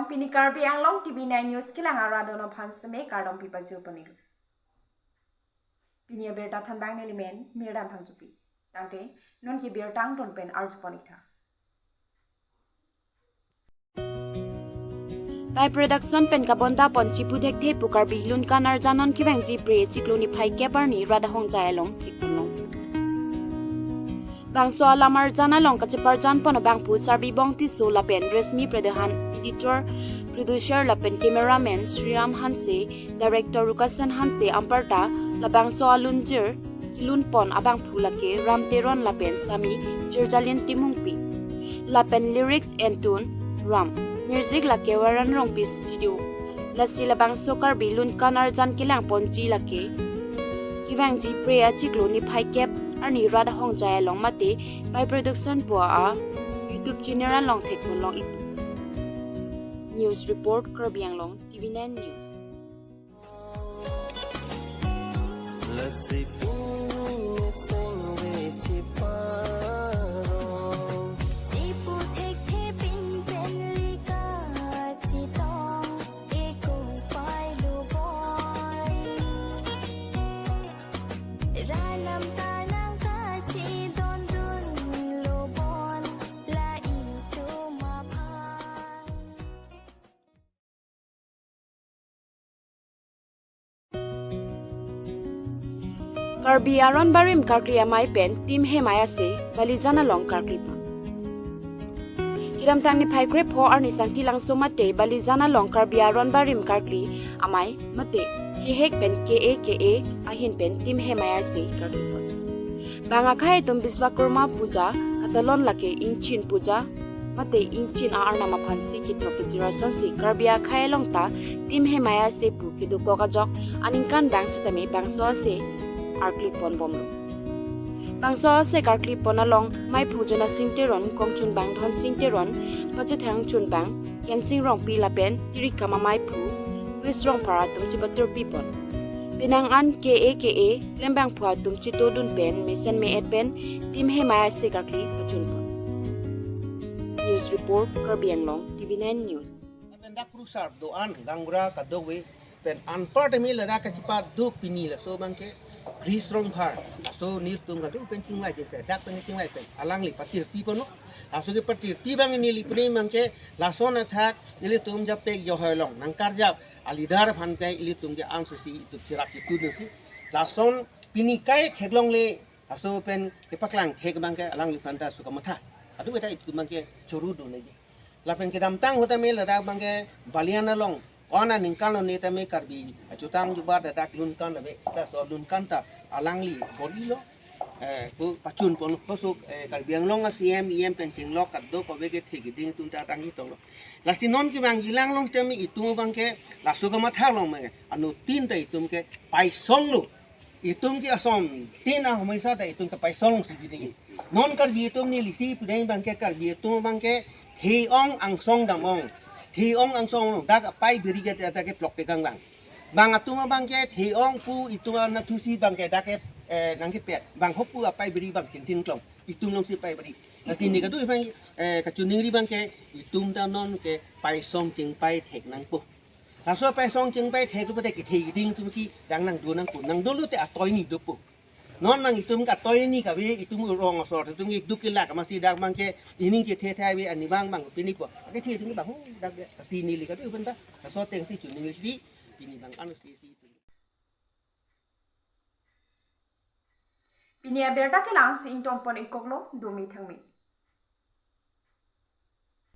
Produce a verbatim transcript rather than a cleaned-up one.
Pini Karbi Anglong T V nine News kelang arat atum aphan seme kardom pipajir ponlo. Pini abirta thanbang neli men Mirdan Phangchopi. Tangte non ke birta angton pen arju pon-ik tha. Pai Production pen kabonda pon Chipu Thekthe pu Karbi lun kan arjan non kevangji Phre chiklo niphai kep arni Radhahongjai along thekponlong. Bangso alam arjan along kacheparjan pon abangphu Sarbibong Tisso lapen Resmi Pradhan, editor, producer lapen cameraman Sriram Hanse, director Rukasen Hanse, anparta labangso alunjir kelun pon abangphu lake Ram Teron lapen Sami Jirjalin Timungpi. Lapen lyrics and tune Ram. Music lake Waran Rongpi Studio. Lasi labangso Karbi lun kan arjan kelang ponji lake kevangji Phre achiklo niphai kep arni Radhahongjai along mate Pai Production pu a YouTube channel along thekponlong-ik. News report, Karbi Anglong T V nine News. Lasi pini sengve chiparong. Chipu Thekthe pin pen lika chetong, ekung pai lo bon. Ralam ta nangkachedondun lo bon, la itum aphan. Karbi Aron Barim Karkli Amei pen Tim Hemei Ase Balijan along karkli pon. Kedamtang niphai krepho arni Sangti Langso mate Balijan along Karbi Aron Barim Karkli Amei mate Kehek pen K A K A ahin pen Tim Hemei Ase karkli pon. Bang akhei atum Biswakarma Puja, katalon lake Ingchin Puja mate Ingchin a-arnam aphansi kethok kejir asonsi Karbi akhei along ta Tim Hemei Ase pu kedokok ajok aningkan bang sitame bangso ase karkli pon bomlo. Bangso ase karkli pon along meiphu Jonasing Teron, kongchunbang Dhonsing Teron, pachethang chunbang Kensing Rongpi lapen Tirikam ameiphu Chris Rongphar atum chepaturpi pon. Penang an K A K A klembangphu atum chetodun pen mesen me-et pen Tim Hemei Ase karkli pachun pon. News report, Karbi Anglong T V nine News. Lapen dak Krusar do-an gaonbura kadokave pen anparta me ladak kachepaduk pini laso abangke Chris Rongphar. Laso nelitum kaduk pen chingvai jin dak pen chingvai pen alangli patirpi ponlo. Laso kepatirpi abang neli pini abangke lason athak nelitum Japek Johoi along nangkarjap a-leader aphan ke ilitum ke ansose itum cherap itum si. Lason pini kai theklongle laso pen kepaklang thek abangke alangliphan ta suka matha. Adu beta itum abangke churu do negi. Lapen kedamtang ahut tame ladak abangke Balijan along ko-an aningkan lo ne tame Karbi achutang jubat ladak lun kan ave, sita so lun kan ta alangli bor-ilo, eh, ko pachun pon kosok, eh, Karbi Anglong a-C M, E M pen chenglok kadokave kethe keding atum ta tangji tonglo. Lasi non kevangji lang along tame itum abangke laso kamatha along me anuttin ta itum ke paisonglo. Itum ke ason tin a-homoi sa ta itum ke paisongsi biding. Non Karbi atum neli si pudeng abangke Karbi atum abangke the-ong angsong dam-ong. The-ong angsong dam-ong dak apai biri ke dak ke plok tekang bang. Bang atum abangke the-ong pu itum anatthu si abangke dak ke, eh, nangkepet. Bang hop pu apai biri bang chintin klong. Itum alongsi pai biri. Lasi ne kadu abang, eh, kachiningri abangke itum ta non ke paisong chingpai thek nangpo. Laso paisong chingpai thek tu pate kethe keding atum si dang nangdo nangpo. Nangdolo te atoi ni dopo. Non bang itum ke atoi ni kave itum rong asor itum ke duk kelak amatsi dak abangke ining chethe thai ave ani bang bang pini po. Kethe atum ke bang hu dak si neli kadu abang ta. Laso ateng si chiningri si pini bang anu si si itum. Pini abirta kelang si ingtong pon-ik koklo, dumi thangmi.